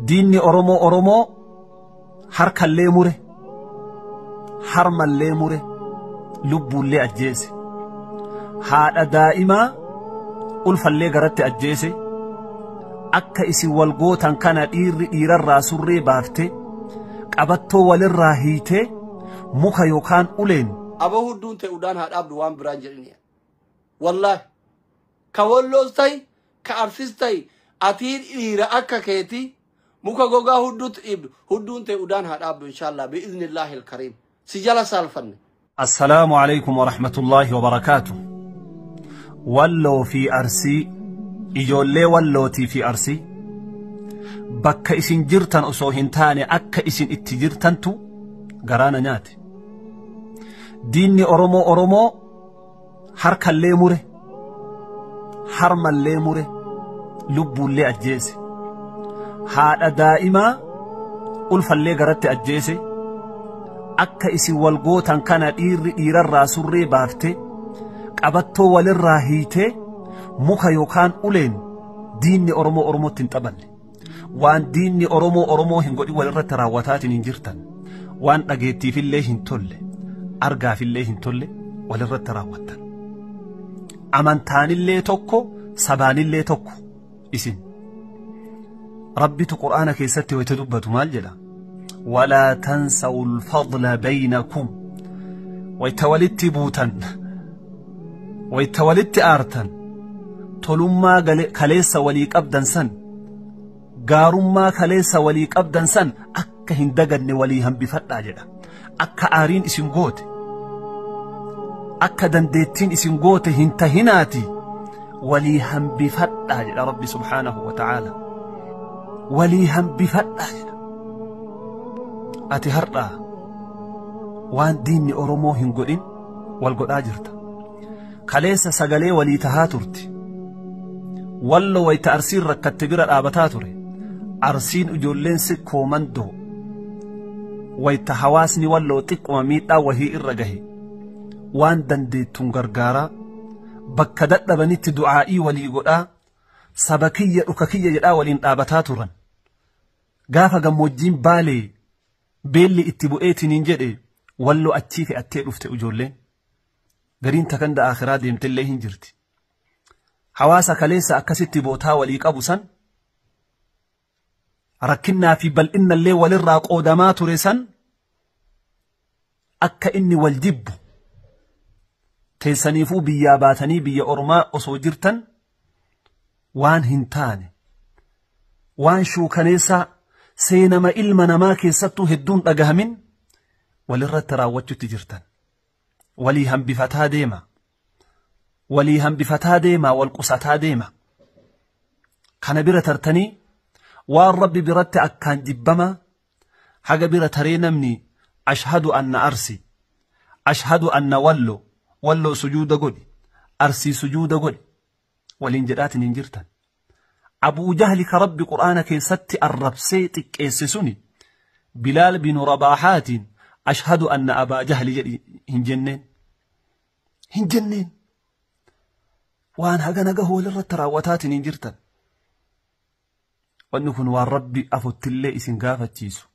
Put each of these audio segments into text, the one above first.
Diinni Oromoo Oromoo harkallee mure, harmallee mure, lubbuullee ajjeese. Haadha daa'imaa ulfallee garatti ajjeese. Akka isin wal gootan kana dhiirri dhiirarraa surree baaftee qabattoo walirraa hiitee muka yookaan uleen. Aboo hudduun ta'e udaan haa dhaabdu waan biraan jedhini. Wallaahi. Ka Walloos ta'i, ka Arsis ta'i, atiin dhiira akka keeti muka gogaa hudduutti dhiibdu hudduun ta'e udaan haa dhaabdu inshaallah bi'iznillaahi alkariim. Si jala saalfanne. Assalaamu alaikum wa rahmatullaahi wa barakaatu. Walloo fi Arsii, ijoollee Wallootii fi Arsii, bakka isin jirtan osoo hin taane akka isin itti jirtantu garaana nyaate. Diinni Oromoo Oromoo harkallee mure, harmallee mure, lubbuullee ajjeese. Haadha daa'imaa ulfallee garatti ajjeese. Akka isin wal gootan kana dhiirri dhiirarraa surree baaftee qabattoo walirraa hiitee muka yookaan uleen diinni Oromoo Oromootti hin taphanne. Waan diinni Oromoo Oromoo hin godhin walirratti raawwataatiin hin jirtan. Waan dhageettiifillee hin tolle, argaafillee hin tolle walirratti raawwattan. Amantaanillee tokko, sabaanillee tokko isin. Rabbitu Qur'aana keessatti wayita dubbatu maal jedha? Walaa tansawul fadla baynakum. Wayita walitti buutan, wayita walitti aartan, tolummaa kaleessa walii qabdan san, gaarummaa kaleessa walii qabdan san akka hin daganne walii hambifadhaa jedha. Akka aariin isin goote, akka dandeettiin isin goote hin tahinaati walii hambifadhaa jedha Rabbi subhaanahu wa ta'aala. Walii hambifadhaa jedha. Ati har'aa waan diinni Oromoo hin godhin wal godhaa jirta. Kaleessa sagalee walii tahaa turti. Wallo wayita Arsiin rakkatte bira dhaabataa ture. Arsiin ijoolleen sikkoo mandoo. Wayita hawaasni Walloo xiqquma miidhaa wahii irra gahe. Waan dandeettuun gargaaraa. Bakka dadhabanitti du'aa'ii walii godhaa. Saba kiyya dhuka kiyya jedhaa waliin dhaabataa turan. Gaafa gammoojjiin Baalee beelli itti bu'eetiin hin jedhe Walloo achii fe'attee dhufte ijoolleen. Gariin takanda akhiraa deemtellee hin jirti. Hawaasa kaleessa akkasitti bootaa walii qabu san rakkinnaa fi bal'innallee walirraa qoodamaa ture san akka inni wal jibbu teessaniifuu biyyaa baatanii biyya ormaa osoo jirtan waan hin taane waan shuukaneessaa seenama ilma namaa keessattuu hedduun dhagahamin walirratti raawwachuutti jirtan. Walii hambifataa deema. Walii hambifataa deema, wal qusataa deema. Kana bira tartanii waan Rabbi biratti akkaan jibbama haga bira taree namni ashhadu anna Arsi, ashhadu anna Wallo, Walloo sujuuda godhi, Arsii sujuuda godhi waliin jedhaatiin hin jirtan. Abuu Jahli ka Rabbi Qur'aana keessatti arrabsee xiqqeesse suni Bilaal bin Rabaahaatiin ashhadu anna Abaa Jahli jedhi hin jenneen. Hin jenneen. Waan hagana gahu walirratti raawwataatiin hin jirtan. Wanni kun waan Rabbi afuttillee isin gaafachiisu.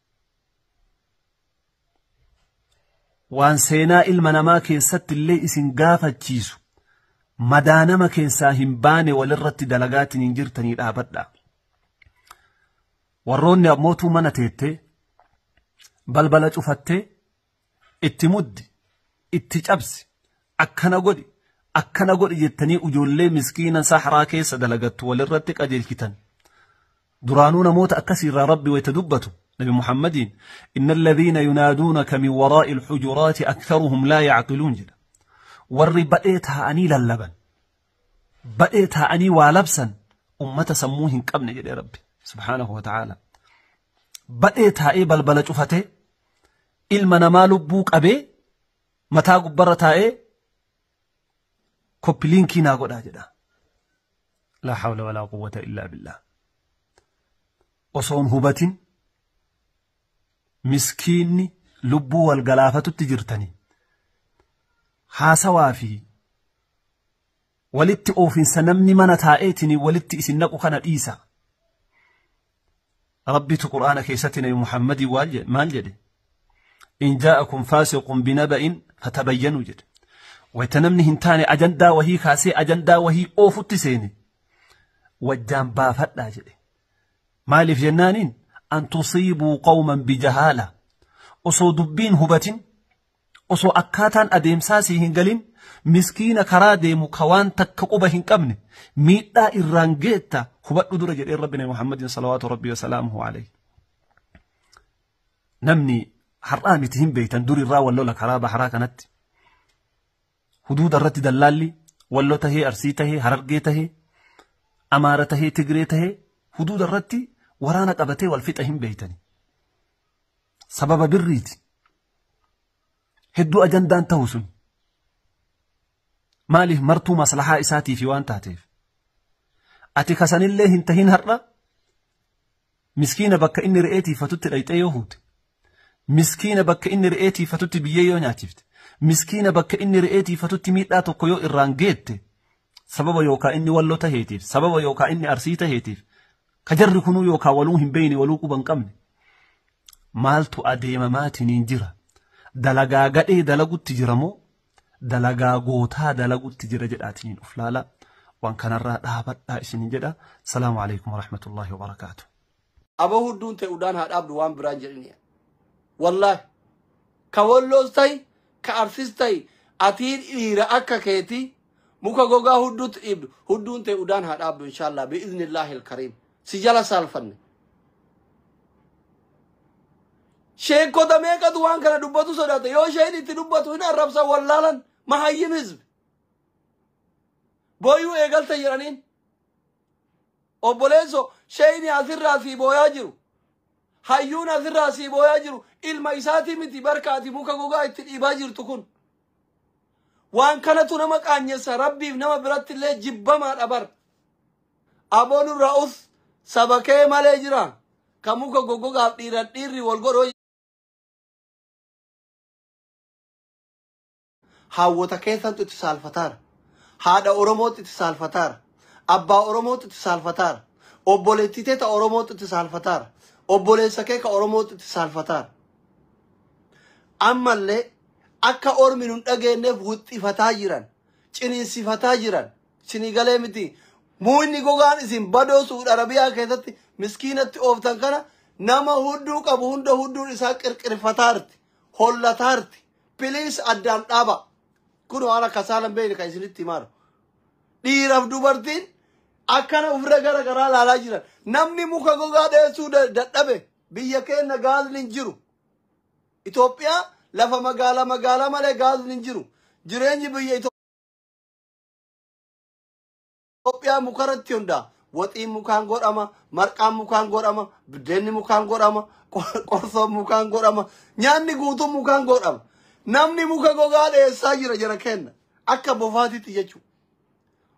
Waan seenaa ilma namaa keessatti illee isin gaafachiisu. Madaa nama keessaa hin baane walirratti dalagaatiin hin jirtanii dhaabadha. Warroonni ammootuu mana teettee balbala cufattee itti muddi, itti cabsi, akkana godhi, akkana godhi jettanii ijoollee miskiina sahraa keessa dalagattu walirratti qajeelchitan. Duraanuu namoota akkasiirraa Rabbi wayita dubbatu Nabi Muhammadiin inna alladhiina yunaaduunaka min waraa'i alhujuraati aktharuhum laa yacqiluun jedha. Warri badhee taa'anii lallaban, badhee taa'anii waa labsan ummata sammuu hin qabne jedhee Rabbi subhaanahu wa ta'aala. Badhee taa'ee balbala cufatee ilma namaa lubbuu qabee mataa gubbarra taa'ee koppiliinkii naa godhaa jedha. Laa hawla walaa quwwata illaa billah. Osoon hubatin miskiinni lubbuu wal galaafatutti jirtanii haasawaa fi walitti oofinsa namni mana taa'eetiin walitti isin naqu kana dhiisa. Rabbitu Qur'aana keessatti Nabi Muhammadii maal jedhe? In jaa'akum faasiqun binaba'in fatabayyanuu jedhe. Wayita namni hin taane ajandaa wahii kaasee ajandaa wahii oofutti seene wajjaan baafadhaa jedhe. Maaliif jennaaniin an tusiibuu qawman bijahaala osoo dubbiin hubatin osoo akkaataan adeemsaa sii hin galin miskiina karaa deemu ka waan takka quba hin qabne miidhaa irraan geetta hubadhu dura jedheen rabbi Nabi Muhammadin salawaatu rabbi wasalaamuhu alayhi. Namni har'aa miti hin beeytan dur irraa wallola karaa baharaa kanatti. Huduuda irratti dallaalli wallo tahee Arsii tahee Harargee tahee Amaara tahee Tigree tahee huduuda irratti waraana qabatee wal fixa hin beeytani. Sababa birriiti. Hedduu ajandaan ta'u sun. Maaliif martuu maslahaa isaatiif waan taateef. Ati kasanillee hin tahin har'a miskiina bakka inni re'ee tiifatutti dhayxee yoo huute. Miskiina bakka inni re'ee tiifatutti biyyee yoo nyaachifte. Miskiina bakka inni re'ee tiifatutti miidhaa tokko yoo irraan geette sababa yookaan inni walloo taheetiif sababa yookaan inni Arsii taheetiif ka jarri kunuu yookaan waluu hin beeyne waluu quba hin qabne maaltu adeemamaatiin jira. Dalagaa gadhee dalagutti jira moo dalagaa gootaa dalagutti jira jedhaatiin of laala. Waan kanarraa dhaabadhaa isiniin jedha. Salaamu alaikum warahmatullaahi wabarakaatu. Aboo hudduun ta'e udaan haa dhaabdu waan biraan jedhini. Wallaahi ka walloos ta'i ka Arsis ta'i atii dhiira akka keetii muka gogaa hudduutti dhiibdu hudduun ta'e udaan haa dhaabdu inshaallah bi'iznillaahi alkariim. Si jala saalfanne. Sheekota meeqatu waan kana dubbatu sodaate yoo isheen itti dubbatu hin arrabsan wallaalan mahayyim hizbi. Booyuu eegalte jedhaniin. Obboleesso sheeyni asirraa sii booyaa jiru. Hayyuun asirraa sii booyaa jiru. Ilma isaatii miti barka ati muka gogaa itti dhiibaa jirtu kun. Waan kanatu nama qaanyessa rabbiif nama biratti illee jibbamaadha bar. Aboon irraa us saba kee malee jira. Ka muka goggogaaf dhiiran dhiirri wal godhoo. Haawwota keessantu itti saalfataara. Haadha Oromootti itti saalfataara. Abbaa Oromootti itti saalfataara. Obboleettii teeta Oromootti itti saalfataara. Obboleessa kee ka Oromootti itti saalfataara. Ammallee akka ormi nun dhageenyeef wuxxifataa jiran, ciniinsifataa jiran, isinii galee miti. Muuyni gogaan isin badoo Suudi Arabiyaa keessatti miskiinatti ooftan kana nama hudduu qabu hunda hudduun isaa qirqirfataarti, hollataarti. Piliis addaan dhaaba. Kun waan akka saalan beekne kan isinitti himaadha. Dhiiraaf dubartiin akkana ofirra gara garaa laalaa jiran. Namni muka gogaa dheessuu dadhabe biyya keenya gaazni hin jiru. Itoophiyaa lafa magaalaa magaalaa malee gaazni hin jiru. Jireenyi biyya Itoophiyaa mukarratti hundaa'a. Waxiin mukaan godhama, marqaan mukaan godhama, biddeenni mukaan godhama, qorsoon mukaan godhama, nyaanni guutuun mukaan godhama. Namni muka gogaa dheessaa jira jara kenna. Akka bofaatitti jechuudha.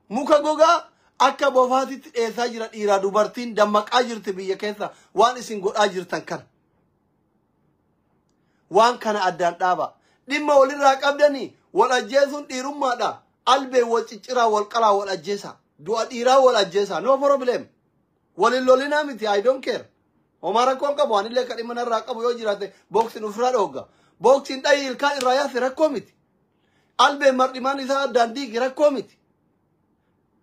Muka gogaa akka bofaatitti dheessaa jira dhiiraa dubartiin dammaqaa jirti biyya keessa waan isin godhaa jirtan kana. Waan kana addaan dhaaba. Dhimma walirraa qabdanii wal ajjeesuun dhiirummaadha. Albee wal cicciraa wal qalaa wal ajjeesaa. Du'a dhiiraa wal ajjeesaa. No problem. Walin lolinaa miti. I don't care. Homaa rakkoon qabu. Anillee kan dhimma narraa qabu yoo jiraate booksiin ofirraa dhoogga. Booksiin dhayii ilkaan irraa yaase rakkoo miti. Albeen mar'imaan isaa addaan diigi rakkoo miti.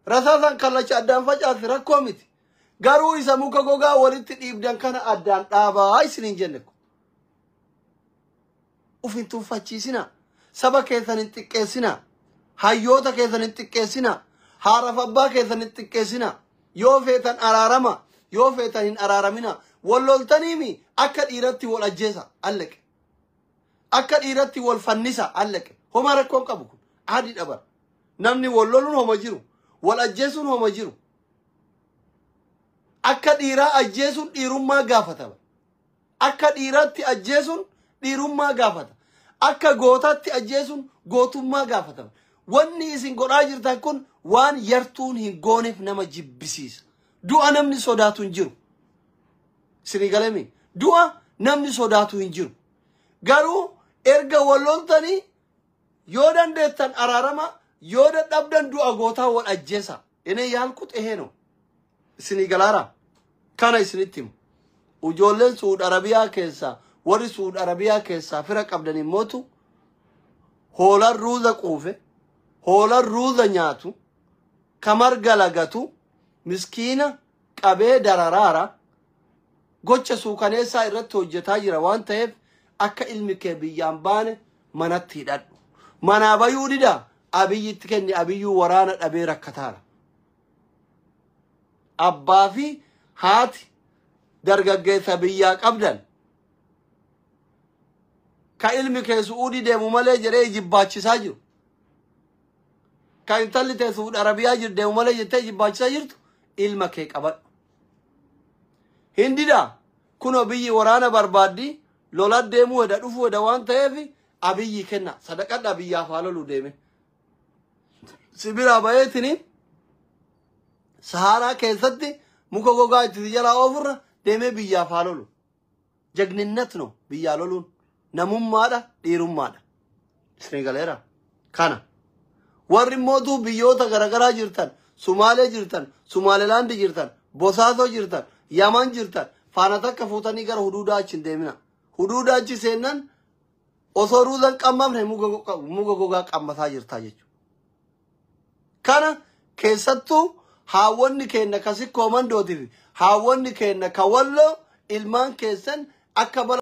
Rasaasaan kallacha addaan facaase rakkoo miti. Garuu isa muka gogaa walitti dhiibdan kana addaan dhaabaa isiniin jenne. Uf hin tuffachiisinaa. Saba keessan hin xiqqeessinaa. Hayyoota keessan hin xiqqeessinaa. Haadhaaf abbaa keessan hin xiqqeessinaa. Yoo feetan araarama. Yoo feetan hin araaramina. Wal loltaniimi akka dhiiratti wal ajjeesa. Alleqe. Akka dhiiratti wal fannisa. Alleqe. Homaa rakkoon qabu kun. Adii dhabar. Namni wal loluun homa jiru. Wal ajjeesuun homa jiru. Akka dhiiraa ajjeesuun dhiirummaa gaafatama. Akka dhiiraatti ajjeesuun dhiirummaa gaafata. Akka gootaatti ajjeesuun gootummaa gaafatama. Wanni isin godhaa jirtan kun waan yartuun hin gooneef nama jibbisiisa. Du'a namni sodaatu hin jiru. Isinii galemi. Du'a namni sodaatu hin jiru. Garuu erga wal loltanii yoo dandeettan araarama yoo dadhabdan du'a gootaa wal ajjeesa. Inni yaalku xeheenoo. Isinii galaara. Kana isinitti himu. Ijoolleen Suud Arabiyaa keessaa, warri Suud Arabiyaa keessaa fira qabdan immootu hoolaan ruuza quufe, hoolaan ruuza nyaatu, kamar galagatu, miskiina qabee dararaara gocha suukaneessaa irratti hojjetaa jira waan ta'eef akka ilmi kee biyyaan baane manatti hidhadhu. Manaa bayuu dida Abiyyitti kenni. Abiyyuu waraana dhabee rakkataara. Abbaa fi haati dargaggeessa biyyaa qabdan ka ilmi kee Su'uudii deemu malee jedhee jibbaachisaa jiru. Ka intalli tee Su'uud Arabiyaa jiru deemu malee jettee jibbaachisaa jirtu ilma kee qabadhu. Hindidaa kunoo biyyi waraana barbaaddi, lola deemuu heda dhufuu heda waan ta'eef Abiyyi kenna, sadaqadhaa, biyyaaf haa loluu deeme. Sibiraa bayeetini Saharaa keessatti muka gogaa itti jalaa oofurra deemee biyyaaf haa lolu. ጀግንነት ነው biyyaa loluun namummaadha, dhiirummaadha. Isin galeera. Kana. Warri mootuu biyyoota garaagaraa jirtan, Sumaalee jirtan, Sumaaleelaandi jirtan, Bosaasoo jirtan, Yaman jirtan, faana takka fuutanii gara huduudaa achi hin deemina. Huduudaa achi seennan osoo ruuzan qammamne muka gogaa qammasaa jirtaa jechuudha. Kana keessattuu haawwanni keenya ka Sikkoo Mandootii fi haawwanni keenya ka Walloo ilmaan keessan akka bara